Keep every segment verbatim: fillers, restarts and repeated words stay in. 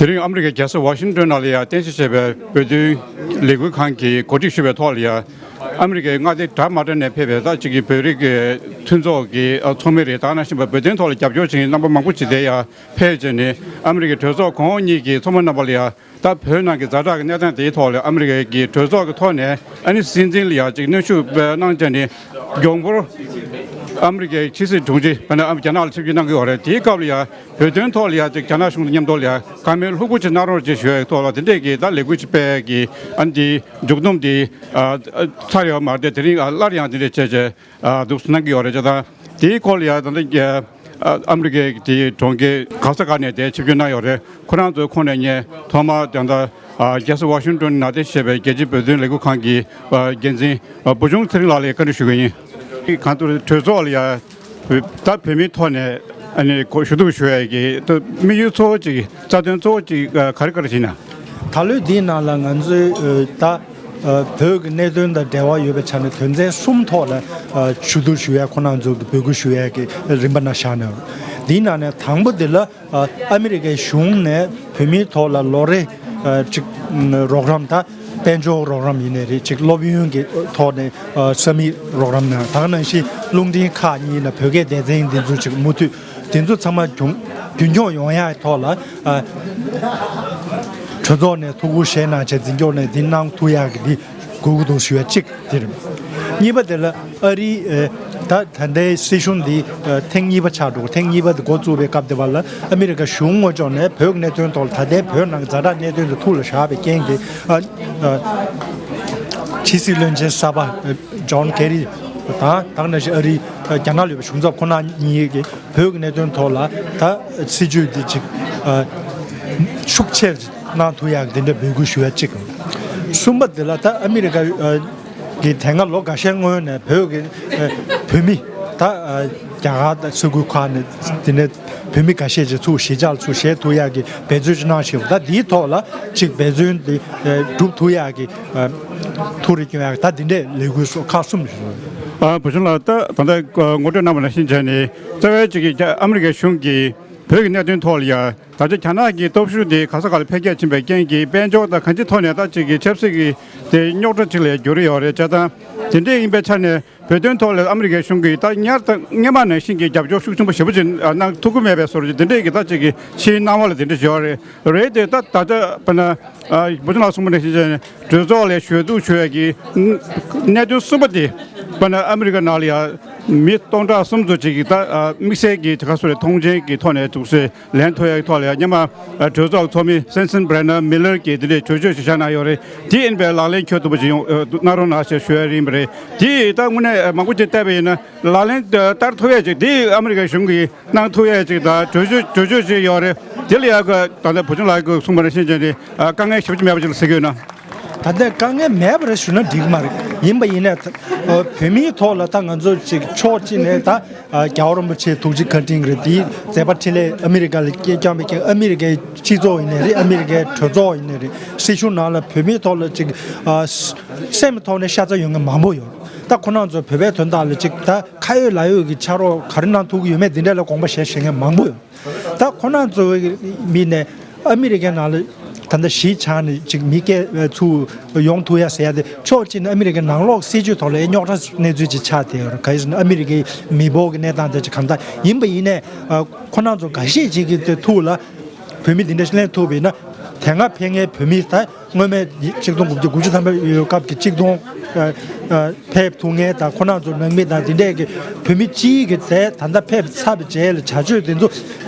དེ་རིང་ཨ་མི་རི་ཀའི་རྒྱལ་ས་ཝ་ཤིང་ཏོན་ནང་ལ་ཡང་རྟེན་གཞི་བྱས་པའི་བོད་དོན་ལས་འགུལ་ཁང་གིས་གོ་སྒྲིག་ཞུས་པའི་ཐོག་ལ་ཡང་ཨ་མི་རི་ཀའི་མངའ་སྡེ་འདྲ་མ་འདྲ་ནས་ཕེབས་པའི་ད་ཅིག་གི་བོད་རིགས་ཀྱི་མཐུན་ཚོགས་ཀྱི་ཚོགས་མི་རེད། ད་ག་ནང་བཞིན་པ་བོད་དོན་ཐོག་ལ་རྒྱབ་སྐྱོར་བྱེད་མཁན་རྣམ་པ་མང་པོ་ཅིག་དེ་ཡང་ཕེབས་བྱས་ནས་ཨ་མི་རི་ཀའི་གྲོས་ཚོགས་གོང་འོག་གཉིས་ཀྱི་ཚོགས་མི་རྣམ་པ་ལ་ཡང་ད་བོད་ནང་གི་ཛ་དྲག་གི་གནས་སྟངས་དེའི་ཐོག་ལ་ཨ་མི་རི་ཀའི་གི་གྲོས་ཚོགས་ཀྱི་ཐོག་ནས་ཨ་ནི་སྲིད་འཛིན་ལ་ཡང་ཅིག་གནོན་ཤུགས་གནང་བྱས་ནས་མགྱོགས་པོར་ཨ་མི་རི་ཀའི་ཕྱི་སྲིད་དྲུང་ཆེ་ཨ་ནི་རྒྱ་ནག་ལ་ཆིབས་བསྒྱུར་གནང་གི་ཡོད་རེད། དེའི་སྐབས་ལ་ཡང་། བོད་དོན་ཐོག་ལ་ཡ་ཅིག་རྒྱ་ནག་གཞུང་དང་མཉམ་དུ་ལ་ཡ་བཀའ་མོལ་ལྷུག་པོ་ཅིག་གནང་རོགས་ཅེས་ཞུ་ཡའི་ཐོག་ལ་དེ་འདྲས་ཀྱི་ད་ལས་འགུལ་ཅིག་སྤེལ་གྱི་ཨ་ནི་དེའི་མཇུག་བསྡོམས་དེ་ཨ་ཨ་ཚར་ཡོད་མ་རེད་དེ། དེ་རིང་ཨ་སླར་ཡང་དེ་འདྲས་བྱས་བྱས་ཨ་འདུག་སེ་གནང་གི་ཡོད་རེད་ཅེས་དང་། དེའི་སྐོར་ལ་ཡ་ད་ལྟ་ཨ་ཨ་མི་རི་ཀའི་དེའི་གྲོང་ཁྱེར་ག་ས་ག་ནས་དེ་ཆིབས་བསྒྱུར་གནང་ཡོད་རེད། ཁོ་རང་ཚོའི་ཁོངས་ནས་ངས་ཐོག་མར་ད་ལྟ་ཨ་རྒྱལ་ས་ཝ་ཤིང་ཏོན་ནང་རྟེན་གཞི་བྱས་པའི་རྒྱལ་སྤྱིའི་བོད་དོན་ལས་འགུལ་ཁང་གི་ཨ་འགན་འཛིན་ཨ་བུ་ཆུང་ཚེ་རིང་ལགས་ལ་ཡ་བཀའ་འདྲི་ཞུ་གི་ཡིན། གང་ལྟར་གྲོས་ཚོགས་ལ་ཡ་ད་བོད་མིའི་ཐོག་ནས་ཨ་ནི་གོ་ཞུ་གཏུག་ཞུ་ཡས་ཀྱི་ད་དམིགས་ཡུལ་གཙོ་བོ་གཅིག་རྩ་དོན་གཙོ་བོ་གཅིག་ག་རེ་ག་རེ་ཡིན་ན། ད་ལོའི་འདིའི་ནང་ལ་ང་ཚོའི་ད་བོད་ཀྱི་གནད་དོན་དང་འབྲེལ་བ་ཡོད་པའི་ཆ་ནས་དོན་ཚན་གསུམ་ཐོག་ལ་ཞུ་གཏུག་ཞུ་ཡས། ཁོང་རྣམ་ཚོ་གི་འབོད་སྐུལ་ཞུ་ཡས་ཀྱི་རིམ་པ་ནང་བཞག་ནས། འདིའི་ནང་ནས་དང་པོ་འདི་ལ་ཨ་མི་རི་ཀའི་གཞུང་ནས་བོད་མིའི་ཐོག་ལ་ལོ་རེ་ཅིག་རོགས་རམ་ད། དཔལ་འབྱོར་རོགས་རམ་ཡིན་ནའི་རེད། ཅིག་སློབ་ཡོན་གྱི་ཐོག་ནས་ས་མིག་རོགས་རམ་གནང་། ད་ག་ནང་བཞིན་རླུང་འཕྲིན་ཁག་གཉིས་ནས་བོད་སྐད་སྡེ་ཚན་འདི་ཚོ་ཅིག་མུ་མཐུད་འདི་ཚོ་ཚང་མ་རྒྱུན་རྒྱུན་འཁྱོངས་ཡོང་ཡག་ཐོག་ལ་གྲོས་ཚོགས་ནས་ཐུགས་ཁུར་བཞེས་གནང་བྱས་འཛིན་སྐྱོང་ནས་འདི་གནང་ཐུབ་ཡག་གི་འདི་དགོས་ཀྱི་འདུག་ཞུ་བ་གཅིག་དེ་རེད། གཉིས་པ་དེ་ལ་ཨ་རིའི་ད་ད་ལྟའི་སྲིད་གཞུང་འདི་ཐེངས་གཉིས་པ་ཆགས་འགྲོ། ཐེངས་གཉིས་པ་འདི་འགོ་བཙུགས་པའི་སྐབས་དེ་བར་ལ་ཨ་མི་རི་ཀ་གཞུང་ངོས་ཕྱོགས་ནས་བོད་ཀྱི་གནད་དོན་ཐོག་ལ་ད་ལྟའི་བོད་ནང་གི་ཛ་དྲག་གནད་དོན་དེ་ཐུགས་ལ་བཞག་པའི་རྐྱེན་གྱིས་ཨ་ཨ་ཕྱི་སྲིད་བློན་ཆེན་གསར་པ་ཇོན་ཀེ་རི་དང་ད་ག་ནང་བཞིན་ཨ་རིའི་རྒྱ་ནག་ལ་ཡོད་པའི་གཞུང་ཚབ་ཁོ་ན་གཉིས་ཀྱིས་བོད་ཀྱི་གནད་དོན་ཐོག་ལ་ད་སྲིད་ཇུས་འདི་ཅིག་ཨ་ཤུགས་ཆེར་གནང་ཐུབ་ཡག་འདི་འདྲ་འབོད་སྐུལ་ཞུ་ཡ་གཅིག་གསུམ་པ་འདི་ལ་ད་ཨ་མི་རི་ཀ་ཨ་གི་དེ་སྔ་ལོ་འགའ་ཤས་སྔོན་ནས་བོད་ཀྱི་ཨ་བོད་མི་ད་ཨ་རྒྱ་གར་དང་ས་ཁུལ་ཁག་ནས་དེ་ནས་བོད་མི་འགའ་ཤས་ཀྱིས་ཚུར་གཞིས་ཆགས་ལ་ཚུར་བཞེས་ཐུབ་ཡག་གི་འབད་བརྩོན་ཅིག་གནང་བཞིན་པ། ད་འདིའི་ཐོག་ལ་ཅིག་འབད་བརྩོན་འདི་ཨ་སྒྲུབ་ཐུབ་ཡག་གི་ཨ་ཐུགས་རེ་སྐྱོན་ཡག་ད་འདི་འདྲས་ལས་འགུལ་སོགས་ཁག་གསུམ་ཞུ། ཨ་བུ་ཆུང་ལགས། ད་ད་ལྟ་ངོ་སྤྲོད་གནང་བ་ནང་བཞིན་བྱས་ནས་རྩ་བའི་ཅིག་གི་ཨ་མི་རི་ཀའི་གཞུང་གིས་བོད་ཀྱི་གནད་དོན་ཐོག་ལ་ཡ། ད་ཆ་རྒྱ་ནག་གི་སྟོབས་ཤུགས་དེ་ག་ས་ག་ལ་འཕེལ་རྒྱས་ཕྱིན་པའི་རྐྱེན་གྱིས་དཔལ་འབྱོར་དང་གང་ཅིའི་ཐོག་ནས་ད་ཅིག་གི་ཆབ་སྲིད་ཀྱི་དེ་རྙོག་དྲ་ཅིག་ལ་གྱུར་ཡོད་རེད་ཅེས་དང་། དེ་འདྲས་ཡིན་པའི་ཆ་ནས་བོད་དོན་ཐོག་ལ་ཨ་མི་རི་ཀའི་གཞུང་གིས་ད་སྔར་དང་སྔོན་མ་ནང་བཞིན་གྱི་རྒྱབ་སྐྱོར་ཤུགས་ཆེན་པོ་ཞེ་པོ་ཅིག་གནང་ཐུབ་ཀྱི་མེད་པའི་བཟོ་འདྲ་ཅིག་དེ་འདྲས་ཀྱི་ད་ཅིག་གི་ཕྱིའི་སྣང་བ་ལ་དེ་འདྲས་བྱས་ཡོད་རེད། རེད་དེ་ད་ད་ཆ་དཔེར་ན་བུ་ཆུང་ལགས་གསུངས་པ་ནང་བཞིན་བྱས་ནས་གྲོས་ཚོགས་ལ་ཞུ་གཏུག་ཞུ་ཡས་ཀྱི་གནད་དོན་གསུམ་པ་དེ་དཔེར་ན་ཨ་མི་རི་ཀ་ནང་ལ་ཡ་མི་སྟོང་ཕྲག་གསུམ་ཙམ་ཅིག་གིས་ད་དམིགས་བསལ་གྱི་དེ་ག་སོ་རེ་མཐོང་མཆན་གྱི་ཐོག་ནས་འདུག་སེ། ལན་ཐོབ་ཡག་གི་ཐོག་ལ་ཡང་སྔོན་མ་ཨ་གྲོས་ཚོགས་ཚོགས་མི་སེན་སན་བྷེ་རེ་ནར་མི་ལར་གྱིས་དེ་འདྲའི་གྲོས་ཆོད་ཞིག་བཞག་གནང་ཡོད་རེད། དེ་ཡིན་པའི་ལག་ལེན་འཁྱོལ་ཐུབ་པ་ཞིག་ཡོང་ཨ་གནང་རོགས་གནང་ཞེས་ཞུ་ཡ་ཡིན་པ་རེད། དེ་ད་དངོས་གནས་ཨ་མང་པོ་ཅིག་བལྟས་པ་ཡིན་ན་ལག་ལེན་ཨ་བསྟར་ཐུབ་ཡ་ཅིག་དེ་ཨ་མི་རི་ཀའི་གཞུང་གིས་གནང་ཐུབ་ཡ་ཅིག་དང་གྲོས་ཆོད་གྲོས་ཆོད་ཅིག་ཡོད་རེད། དེ་ལ་ཡ་གི་ད་ལྟ་བུ་ཆུང་ལགས་ཀྱིས་གསུངས་པ་ནང་བཞིན་བྱས་ནས་ཨ་དཀའ་ངལ་ཞེ་པོ་ཅིག་མེད་པ་ཅིག་ལ་ཟེར་གྱི་ཡོད་ན། ད་ལྟ་དཀའ་ངལ་མེད་པ་རེད་ཞུ་ན་འགྲིག་གི་མ་རེད། ཡིན་པ་ཡིན་ནའི་ད་ཨ་བོད་མིའི་ཐོག་ལ་ད་ང་ཚོ་ཅིག་ཕྱོགས་གཅིག་ནས་ད། ཨ་རྒྱལ་བ་རིན་པོ་ཆེའི་ཐུགས་རྗེ་བཀའ་དྲིན་རེད། དེའི་མཛད་པ་འཕྲིན་ལས་ཨ་མི་རི་ཀ་ལ་སྐྱེས་བསྐྱངས་པའི་རྐྱེན་ཨ་མི་རི་ཀའི་སྤྱི་ཚོགས་ཡིན་ནའི་རེད། ཨ་མི་རི་ཀའི་གྲོས་ཚོགས་ཡིན་ནའི་རེད། སྲིད་གཞུང་ནང་ལ་བོད་མིའི་ཐོག་ལ་ཅིག་ཨ་སེམས་ཐོག་ནས་ཤ་ཚ་ཡོད་མཁན་མང་པོ་ཡོད། ད་ཁོ་རང་ཚོ་བོད་པའི་དོན་དག་ལ་ཅིག་ད་ཁ་ཡོད་ལག་ཡོད་ཀྱི་ཕྱག་རོགས་ག་རེ་གནང་ཐུབ་ཀྱི་ཡོད་མེད་འདི་འདྲ་ལ་དགོངས་པ་བཞེས་བཞེས་མཁན་མང་པོ་ཡོད། ད་ཁོ་རང་ཚོའི་མི་ནས་ཨ་མི་རི་ཀའི་ནང་ལ་ད་ལྟ་གཞིས་ཆགས་ནས་ཅིག་མི་སྐད་ཚུར་ཡོང་ཐུབ་ཡ་ཟེར་ཡ་དེ་ཕྱོགས་གཅིག་ནས་ཨ་མི་རི་ཀའི་ནང་ལོགས་སྲིད་ཇུས་ཐོག་ལ་རྙོག་དྲ་གནས་ཚུལ་ཅིག་ཆགས་བསྡད་ཡོད་རེད། ག་ཡིན་ཟེར་ན་ཨ་མི་རི་ཀའི་མི་འབོར་གྱི་གནས་སྟངས་དེ་ཅིག་གང་ལྟར་ཡིན་པ་ཡིན་ནས་ཁོ་རང་ཚོ་འགའ་ཤས་ཅིག་གིས་དེ་ཐུགས་ལ་བོད་མི་འདི་འདྲ་ཞིག་ལེན་ཐུབ་པ་ཡིན་ན་དེ་སྔ་ཕེབས་མཁན་བོད་མི་ད། སྔོན་མའི་གཅིག་སྟོང་དགུ་བརྒྱ་དགུ་བཅུ་ཐམ་པའི་སྐབས་ཀྱི་གཅིག་སྟོང་ཨ་ཨ་ཕེབས་ཐུབ་མཁན་དང་ཁོ་རང་ཚོ་ནང་མི་དང་དེ་འདྲས་ཀྱི་བོད་མི་སྤྱིའི་གི་དེ་ད་ལྟ་ཕེབས་ཚར་བའི་རྗེས་ལ་བྱ་སྤྱོད་དེ་ཚོ་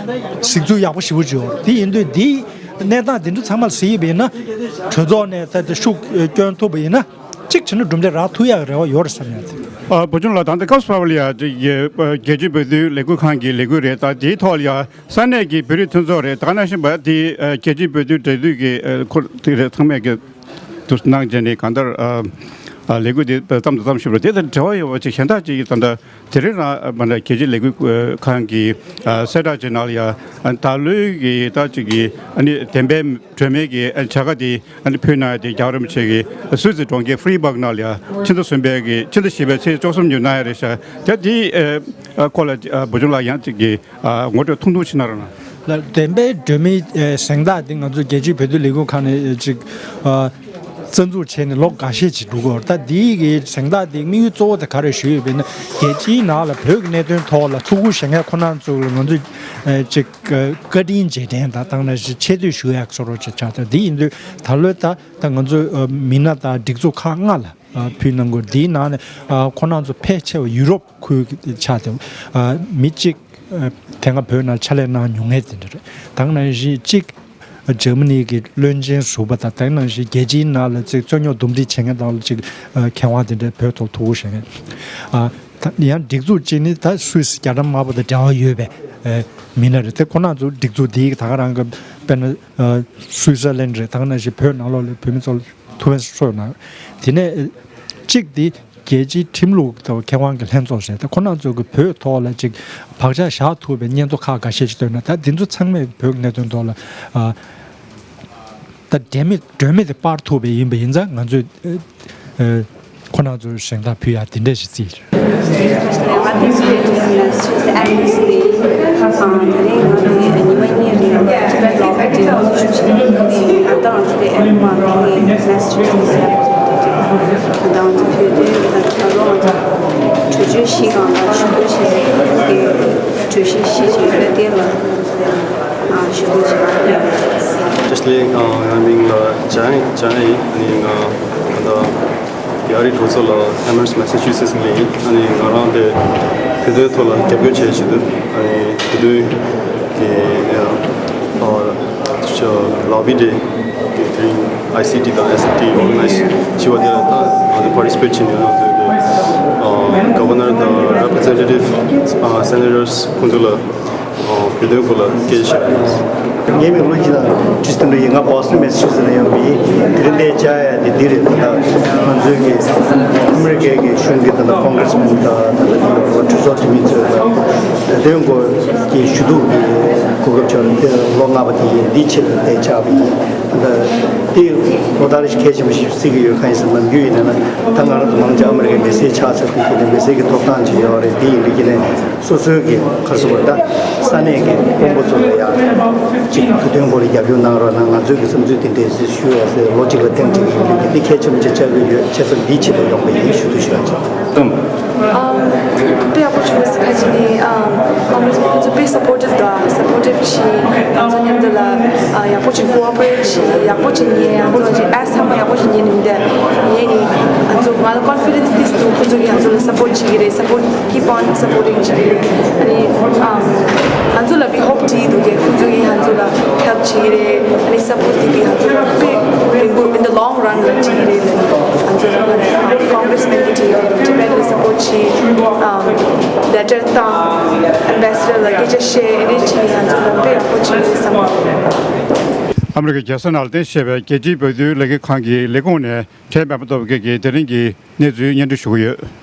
གཟིགས་ཚུལ་ཡག་པོ་ཞེ་པོ་ཅིག་ཡོད་རེད། དེ་ཡིན་དུས་འདིའི་གནས་སྟངས་དེ་འདྲ་ཚང་མ་ལ་གཟིགས་པ་ཡིན་ན་གྲོས་ཚོགས་ནས་ད་ལྟ་ཤུགས་སྐྱོན་ཐུབ་པ་ཡིན་ན་གཅིག་བྱས་ན་གྲུབ་འབྲས་རག་ཐུབ་ཡག་གི་རེ་བ་ཡོད་རེད་བསམ་ཡག་དེ། ཨ་བུ་ཆུང་ལགས། ད་ལྟ་སྐབས་སུ་བབས་ལ་ཡ་ཅིག་རྒྱལ་སྤྱིའི་བོད་དོན་ལས་འགུལ་ཁང་གི་ལས་འགུལ་རེད། ད་དེའི་ཐོག་ལ་ཡ། ས་གནས་ཀྱི་བོད་རིགས་མཐུན་ཚོགས་རེད། ད་ག་ནང་བཞིན་པ་དེ་ཨ་རྒྱལ་སྤྱིའི་བོད་དོན་འབྲེལ་མཐུད་ཀྱི་ཨ་ཁོ་དེ་རེད། ཚང་མས་ཀྱི་དུ་གནང་བྱས་ནས་གང་ལྟར་ཨ་ཨ་ལས་འགུལ་འདི་ཙམ་དང་ཙམ་ཞུས་པ་རེད། དེ་དང་འབྲེལ་བ་ཡོད་པ་ཅིག་གཞན་དག་ཅིག་ད་ལྟ་དེ་རིང་རང་ཨ་མ་ལ་རྒྱལ་སྤྱིའི་ལས་འགུལ་ཁང་གི་ཨ་གསལ་བསྒྲགས་ཅིག་ནང་ལ་ཡ་ཨ་ད་ལོའི་གི་ད་ཅིག་གི་ཨ་ནི་བདེན་པའི་སྒྲོན་མེ་གི་ཨ་བྱ་དགའ་དེ་ཨ་ནི་ཕུལ་གནང་ཡ་དེ་རྒྱལ་བ་རིན་པོ་ཆེ་གི་སུད་སི་གྲོང་ཁྱེར་ཧྥི་རི་སྦག་ནང་ལ་ཡ་ཕྱི་ཟླ་གསུམ་པའི་གི་ཕྱི་ཟླ་བཞི་པའི་ཚེས་བཅུ་གསུམ་ཉིན་གནང་ཡ་རེད་ཤག་དེ་དེ་ཨ་ཁོ་ལ་ཨ་བུ་ཆུང་ལགས་ཡང་ཅིག་གི་ཨ་ངོ་སྤྲོད་ཐུང་ཐུང་ཞིག་གནང་རོགས་གནང་། ལ་བདེན་པའི་སྒྲོན་མེའི་ཨེ་གཟེངས་རྟགས་འདི་ང་ཚོ་རྒྱལ་སྤྱིའི་བོད་དོན་ལས་ཁུངས་ཁང་ནས་ཨེ་ཅིག་ཨ་རྩ་འཛུགས་བྱས་ནས་ལོ་འགའ་ཤས་ཅིག་འགྲོ་གི་ཡོད་རེད། ད་འདིའི་གི་གཟེངས་རྟགས་འདི་དམིགས་ཡུལ་གཙོ་བོ་དེ་ག་རེ་ཞུས་ཡོད་པས་ན། རྒྱལ་སྤྱིའི་ནང་ལ་བོད་ཀྱི་གནད་དོན་ཐོག་ལ་ཐུགས་ཁུར་བཞེས་མཁན་ཁོ་ན་ཚོ་ལ་ང་ཚོས་ཨེ་ཅིག་ཨ་བཀའ་དྲིན་རྗེས་དྲན་དང་དེ་ནང་བཞིན་ཆེ་བསྟོད་ཞུ་ཡག་བཟོ་འདྲ་ཅིག་ཆགས། ད་འདི་ཡིན་དུས་ད་ལོའི་ད་ད་ང་ཚོའི་ཨ་མི་སྣ་དང་སྒྲིག་འཛུགས་ཁག་ལྔ་ལ་ཨ་ཕུལ་གནང་དགོས། འདིའི་ནང་ནས་ཨ་ཁོ་ན་ཚོ་ཕལ་ཆེ་བ་ཡུ་རོབ་ཁུལ་གྱི་ཆགས་ཏེ། ཨ་མི་གཅིག་ཨ་དེ་སྔ་བོད་ནང་ཕྱག་ལས་གནང་མྱོང་མཁན་དེ་འདྲ་རེད། དེ་ནང་བཞིན་གཅིག་འཇར་མ་ནི་གི་བློན་ཆེན་ཟུར་པ་དང་། དེ་ནང་བཞིན་རྒྱལ་སྤྱིའི་ནང་ལ་ཅིག་རྩོད་རྙོག་འདུམ་འགྲིག་བྱེད་མཁན་དང་ལ་ཅིག་ཨ་མཁས་དབང་དེ་འདྲ་བོད་ཐོག་ཐུགས་ཁུར་བཞེས་མཁན། ཨ་ད་ཡང་སྒྲིག་འཛུགས་གཅིག་ནི་ད་སུད་སི་རྒྱ་གྲམ་དམར་པོ་དང་འབྲེལ་བ་ཡོད་པའི་ཨ་མི་སྣ་རེད། དེ་ཁོ་ན་ཚོ་སྒྲིག་འཛུགས་འདིའི་ད་ག་རང་གི་དཔེར་ན་ཨ་སུད་སི་ལན་རེད། དེ་ནང་བཞིན་བོད་ནང་ལོགས་ལ་བོད་མི་ཚོ་ལ་ཐུགས་ཕན་གསོས་གནང་། དེ་ནས་གཅིག་དེ་རྒྱལ་སྤྱིའི་ཁྲིམས་ལུགས་དང་མཁས་དབང་གི་ལྷན་ཚོགས་ཟེར་ད་ཁོ་ན་ཚོ་གི་བོད་ཐོག་ལ་ཅིག་བག་ཆགས་བཞག་ཐུབ་པའི་སྙན་ཐོ་ཁག་འགའ་ཤས་ཅིག་བཏོན་ན། ད་འདི་ཚོ་ཚང་མས་བོད་ཀྱི་གནད་དོན་ཐོག་ལ་ཨ་ད་སྒྲོན་མེ་སྒྲོན་མེ་དེ་སྤར་ཐུབ་པ་ཡིན་པ་ཡིན་ཙང་ང་ཚོས་ཨ་ཁོ་ན་ཚོར་གཟེངས་རྟགས་ཕུལ་ཡག་དེ་འདྲ་ཞིག་བརྩིས། ང་དེ་ཚོའི་ནས་སུད་སི་ཨེམ་བྷ་སི་ནས་ཨ་ད་རེས་ང་དེ་ཉི་མ་གཉིས་རིང་ཊི་བེཊ་ལོ་བི་ཌི་ཡོ་ཞུ་ཞུ་ང་དང་ཚོ་ཨེམ་མ་དེ་མེ་སི་ཅི་ང་དང་ཚོ་བོད་དོན་གྱི་ད་ད་ལོ་ང་ཚོ་གྲོས་ཆོད་བཞི་སྒང་ལ་ཞུ་སྐུལ་བྱས་ཏེ་གྲོས་གཞི་བཞི་ཞིག་ཡོད་པ་དེ་ལ་ང་ཚོ་ཞུ་སྐུལ་བྱས་པ་རེད། བཀྲ་ཤིས་བདེ་ལེགས། ཨ་ང་མིང་ལ་ཇཱ་ཡིན། ཇཱ་ཡིན། ཨ་ནི་ང་ད་ལྟ་ཡ་རི་གྲོས་ཚོགས་ལ་ཨེམ་ཨེར་སི་མེ་སི་ཅུ་སེ་ཊི་སི་ནས་ཡིན། ཨ་ནི་ང་རང་དེ་བོད་དོན་ཐོག་ལ་རྒྱབ་སྐྱོར་བྱེད་བཞིན་འདུག་ཨ་ནི་བོད་དོན་གྱི་ཨ་ལོ་བི་ཌེ་གི་དེ་རིང་ཨའི་སི་ཊི་དང་ཨེ་སི་ཨེཕ་ཊི་ཨོར་ག་ནའི་ཛི་བྱས་པ་དེ་ལ་ད་ང་ཚོ་པར་ཊི་སི་པེཊ་བྱེད་མྱོང་ཡོད། ང་ཚོའི་གི་ཨ་གོ་ཝར་ནར་དང་རེ་པི་རི་ཛེན་ཊེ་ཊིབ་ཨ་སེ་ནེ་ཊར་ཁོང་ཚོ་ལ་ཨ་བོད་དོན་སྐོར་ལ་སྐད་ཆ་བཤད་པ་ཡིན། ངའི་མིང་ལོ་ཇི་དང་ཁྲིས་ཏན་རེད། ང་བོ་སི་ཊོན་མེ་སི་ཅུ་སེ་ཊི་སི་ནས་ཡོང་བའི་དེ་རིང་འདིར་བཅར་ཡ་དེ་འདི་རེད། ད་ང་ཚོའི་གི་ཨ་མི་རི་ཀའི་གི་གཞུང་གི་ད་ལྟ་ཀོང་གྷི་རེ་སི་མེན་དང་ད་ལྟ་གྲོས་ཚོགས་འཐུས་མི་ཚོས་ད་བོད་དོན་སྐོར་གྱི་ཞུ་གཏུག་གི་གོ་སྐབས་བྱུང་། དེ་ལོ་ལྔ་པ་དེ་ཡིན། འདི་ཆེད་དུ་འདིར་བཅར་བ་ཡིན། ད་དེ་ལོ་ལྟར་གལ་ཆེན་པོ་ཞིག་བརྩི་གི་ཡོད། གང་ཡིན་ཟེར་ན་ནམ་རྒྱུན་ཡིན་ན་ད་ང་རང་ཚོ་མང་ཆེ་ཨ་མི་རི་ཀའི་མི་སེར་ཆགས་ཚར་དུས་ཀྱི་མི་སེར་གྱི་ཐོབ་ཐང་ཅིག་ཡོད་རེད། དེ་ཡིན་དུས་ཀྱི་ནས་སོ་སོའི་གི་ག་རེ་ཟེར་དགོས་རེད། ད་ས་གནས་ཀྱི་དཔོན་པོ་ཚོ་ལ་ཡ་གཅིག་བོད་དོན་སྐོར་ལ་རྒྱབ་སྐྱོར་གནང་རོགས་གནང་། ང་ཚོའི་གི་བསམ་ཚུལ་དེ་འདྲ་ཞུ་ཡ་ཟེར་ལོ་གཅིག་ལ་ཐེངས་གཅིག་ཡིན་དུས་ཀྱི་འདི་གལ་ཆེན་པོ་ཅིག་ཆགས་ཀྱི་ཡོད། བྱས་ཙང་འདིའི་ཆེད་དུ་ཡོང་བ་ཡིན་ཞུ་འདོད་ཞུ་ཡ་ཅིག་གསུངས། ཨམ། དཔེ་ཡག་པོ་བྱུང་ཟེར་ཁ་ཅིག་ནི་ཨམ། ཀོང་གྷི་རེ་སི་མེན་ཁོང་ཚོ་དཔེ་སབ་པོར་ཊིབ་དང་སབ་པོར་ཊིབ་བྱས། ང་ཚོ་མཉམ་དུ་ལ་ཨ་ཡག་པོ་ཅིག་ཀོ་ཨོ་པ་རེཊ་བྱས། ཡག་པོ་ཅིག་ཉན། ང་ཚོ་ཅིག་ཨེ་སི་ཚང་མ་ཡག་པོ་ཅིག་ཉན་ནི་མི་འདུག་ཉན་ནི་ང་ཚོ་ང་ལ་ཀོན་ཕི་ཌེན་སི་ཏོག་ཙམ་འདུག་ཁོང་ཚོ་གིས་ང་ཚོ་ལ་སབ་པོར་ཊི་བྱེད་ཀྱི་རེད། སབ་པོར་ཊི་keep on supporting བྱེད་ཀྱི་རེད། ཨ་ནི་ཨམ། ང་ཚོ་ལ་བི་ཧོབ་བྱེད་ཀྱི་འདུག་ཁོང་ཚོ་གིས་ང་ཚོ་ལ་ཧེལཔ་བྱེད་ཀྱི་རེད། ཨ་ནི་སབ་པོར་ཊི་དེ་གིས་ང་ཚོ་ལ་དཔེ་རིང་པོ་in the long run ལ་བྱེད་ཀྱི་རེད། ང་ཚོ་ལ་ཀོང་གྷི་རེ་སི་མེན་གྱིས་བྱེད་ཀྱི་རེད། ཊི་བེཊ་ལ་སབ་པོར་བྱེད། ཨམ། ལེ་ཊར་བཏང་། ཨེམ་བེ་སི་ཌར་ལ་སྐད་ཆ་བཤད། ཨེ་འདྲ་བྱས་ནས་ང་ཚོ་ལ་དཔེ་ཡག་པོ་བྱེད་ཀྱི་རེད་བསམ། ཨ་མི་རི་ཀའི་རྒྱལ་ས་ནང་ལ་རྟེན་གཞི་བྱས་པའི་རྒྱལ་སྤྱིའི་བོད་དོན་ལས་འགུལ་ཁང་གི་ལས་ཁུངས་ནས་ཁྲེན་པད་མ་སྟོབས་རྒྱས་ཀྱིས་དེ་རིང་གི་གནས་ཚུལ་སྙན་སྒྲོན་ཞུ་གི་ཡོད།